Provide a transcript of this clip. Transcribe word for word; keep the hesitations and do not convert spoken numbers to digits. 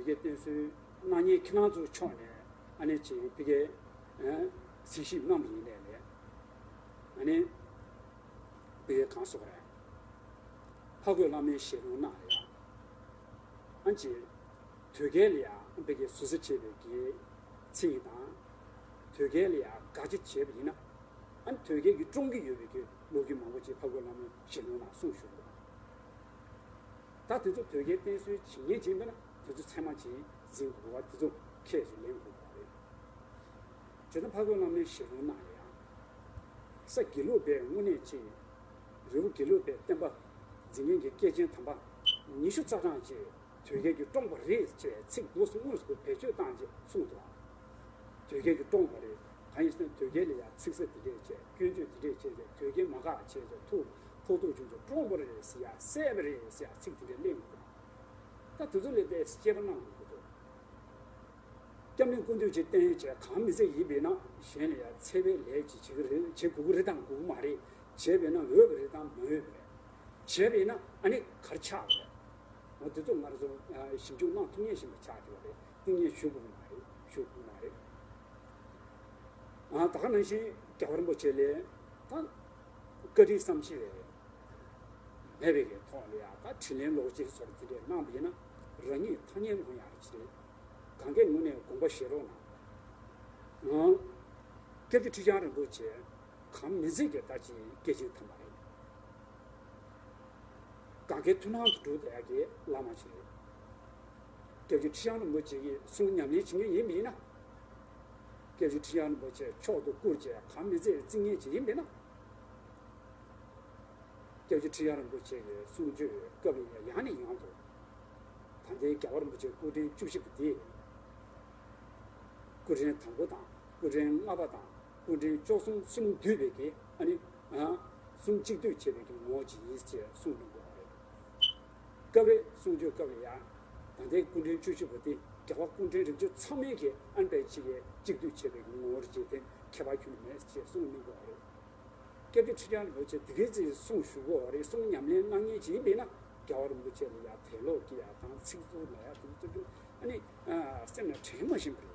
གི་བསྟེན་གསོལ་གནང་མཁན་ཁྱེད་རང་ཚོའི་ཕྱོགས་ནས་ཨ་ནི་ཅིག་ཕ་གིའི་ཨ་གཟིགས་ཞིབ་གནང་བ་ཡིན་ནའི་ལས། ཨ་ནི་ཕ་གིའི་གང་ཟེར་དགོས་རེད། ཕ་རྒོད་བླ་མའི་ཞལ་ལུང་ནང་ལ་ཡང་། ཨ་ནི་ཅིག་དོལ་རྒྱལ་ལ་ཡང་ཕ་གིའི་ཟུར་ཟ་བྱས་པའི་གི་ཚིག་དང་། དོལ་རྒྱལ་ལ་ཡང་དགག་བྱ་བྱས་པ་ཡིན་ན། ཨ་ནི་དོལ་རྒྱལ་གྱིས་བཀྲོངས་ཀྱི་ཡོད་པའི་གི་ལོ་རྒྱུས་མང་པོ་ཅིག་ཕ་རྒོད་བླ་མའི་ཞལ་ལུང་ནང་གསུངས་བཞག་འདུག་ད་དེ་ཚོ་དོལ་རྒྱལ་བསྟེན་གསོལ་བྱེད་མཁན་ཅིག་ཡིན་པ་ན་དེ་ཚོ་ཚད་མ་ཅིག་འཛིན་དགོས་པ་དེ་ཚོ་ཁས་ཅིག་ལེན་དགོས་པ་རེད། བྱས་ཙང་ཕ་རྒོད་བླ་མའི་ཞལ་ལུང་ནང་ལ་ཡང་། ས་དགེ་ལུགས་པའི་དངོས་གནས་ཅིག་རི་བོ་དགེ་ལུགས་པའི་བསྟན་པ་འཛིན་མཁན་གྱི་སྐྱེས་ཆེན་དམ་པ་ཉི་ཤུ་རྩ་གྲངས་ཅིག་དོལ་རྒྱལ་གྱིས་བཀྲོངས་པ་རེད་ཅེས་ཚིག་འདུག་སེ་དངོས་སུ་བེད་སྤྱོད་བཏང་རྗེས་གསུངས་འདུག་དོལ་རྒྱལ་གྱིས་བཀྲོངས་པ་རེད། གང་ཡིན་ཟེར་ན་དོལ་རྒྱལ་ལ་ཡང་ཚིག་གསོལ་དེ་འདྲས་བྱས། སྐྱོན་བརྗོད་དེ་འདྲས་བྱས་ཏེ་དོལ་རྒྱལ་མ་དགའ་བྱས་ཏེ་ཐུགས་ཕོག་ཐུག་བྱུང་ཚེ་བཀྲོངས་པ་རེད་ཟེར་ཡ། བསད་པ་རེད་ཟེར་ཡ་ཚིག་དེ་འདྲས་གླེང་དགོས། ད་དེ་ཚོ་ལ་དཔེ་དཔྱད་པ་གནང་དགོས་འདུག་སྐྱབས་མགོན་སྐུ་མདུན་གྱི་བསྟན་བཅོས་གང་མི་ཚད་ཡིན་པས་ན་གཞན་ལ་ཡང་འཚེ་བའི་ལས་ཅིག་བྱེད་ཀྱི་རེད། བྱེད་དགོས་ཀྱི་རེད་དང་དགོས་ཀྱི་མ་རེད། བྱས་པས་ན་འོས་པ་རེད་དང་མ་འོས་པ་རེད། བྱས་པས་ན་ཨ་ནི་ག་རེ་ཆགས་པ་རེད། འོ་དེ་ཚོ་ང་རང་ཚོ་ཞིབ་འཇུག་གནང་ཐུབ་མཁན་ཞིག་མ་ཆགས་ཀྱི་བ་རེད། ཏིང་ངེ་ཞུ་དགོས་ཀྱི་མ་རེད། ཞུ་དགོས་ཀྱི་མ་རེད། ཨ་ད་ག་ནང་བཞིན་རྒྱལ་བ་རིན་པོ་ཆེ་ལས་ད་བཀའ་དྲིན་བསམ་ཤེས་མེད་པའི་གི་ཐོག་ལ་ཡང་ད་དྲིན་ལན་ལོག་ཅིག་བཟོ་འདྲ་དེ་འདྲས་གནང་བ་ཡིན་ན་རང་ཉིད་ཐ་སྙད་ལོང་ཡག་ཅིག་རེད། གང་གའི་ངོས་ནས་དགོངས་པ་བཞེས་རོགས་གནང་། ཨང་། སྐྱབས་རྗེ་ཁྲི་བྱང་རིན་པོ་ཆེ་གང་མི་མཛད་ཀྱི་ད་ཅིག་སྐྱེས་ཆེན་དམ་པ་རེད། གང་གའི་མཐུན་སྣང་དུ་འགྲོ་བསྡད་ཡག་གི་བླ་མ་ཅིག་རེད། སྐྱབས་རྗེ་ཁྲི་བྱང་རིན་པོ་ཆེ་གི་གསུང་ཉམས་ལེན་བྱེད་མཁན་ཡིན་པ་ཡིན་ན། སྐྱབས་རྗེ་ཁྲི་བྱང་རིན་པོ་ཆེ་མཆོག་ཏུ་བཀུར་བྱས་གང་མི་མཛད་བརྩི་མཁན་ཅིག་ཡིན་པ་ཡིན་ན། སྐྱབས་རྗེ་ཁྲི་བྱང་རིན་པོ་ཆེ་གི་གསུང་ཆོས་སྐབས་ཡང་ནས་ཡང་དུ། ད་ལྟའི་རྒྱལ་བ་རིན་པོ་ཆེ་སྐུ་ཕྲེང་བཅུ་བཞི་པ་དེ། སྐུ་ཕྲེང་དང་པོ་དང་སྐུ་ཕྲེང་ལྔ་པ་དང་སྐུ་ཕྲེང་བཅུ་གསུམ་གསུམ་འདུས་པའི་གི་ཨ་ནི། ཨ། གསུམ་གཅིག་བསྡུས་བྱས་པའི་གི་ངོ་བོ་ཅིག་ཡིན་ཅེས་གསུངས་གནང་དགོས་པ་རེད། སྐབས་རེ་གསུང་ཆོས་སྐབས་ལ་ཡང་། ད་ལྟའི་སྐུ་ཕྲེང་བཅུ་བཞི་པ་དེ་རྒྱལ་བ་སྐུ་ཕྲེང་རིམ་བྱོན་ཚང་མའི་གི་ཨ་ནི་པའི་ཅིག་གི་གཅིག་བསྡུས་བྱས་པའི་གི་ངོ་བོ་ཅིག་དེ་ཁྱད་པར་ཁྱོན་ནས་མེད་ཅེས་གསུངས་གནང་དགོས་པ་རེད། སྐྱབས་རྗེ་ཁྲི་བྱང་རིན་པོ་ཆེ་དེ་གའི་ཚེ་གསུང་ཞུ་དགོས་པ་རེད། གསུང་ཉམས་ལེན་གནང་མཁན་ཅིག་ཡིན་པས་ན་རྒྱལ་བ་རིན་པོ་ཆེ་ལ་ཡང་དད་ལོག་སྐྱེ་ཡ་དང་ཚིག་རྩུབ་ལབ་ཡ་དེ་ཚོ་ཚོ་ཨ་ནི། ཨ། སེམས་ལ་དྲན་མ་ཤེས་པ་རེད།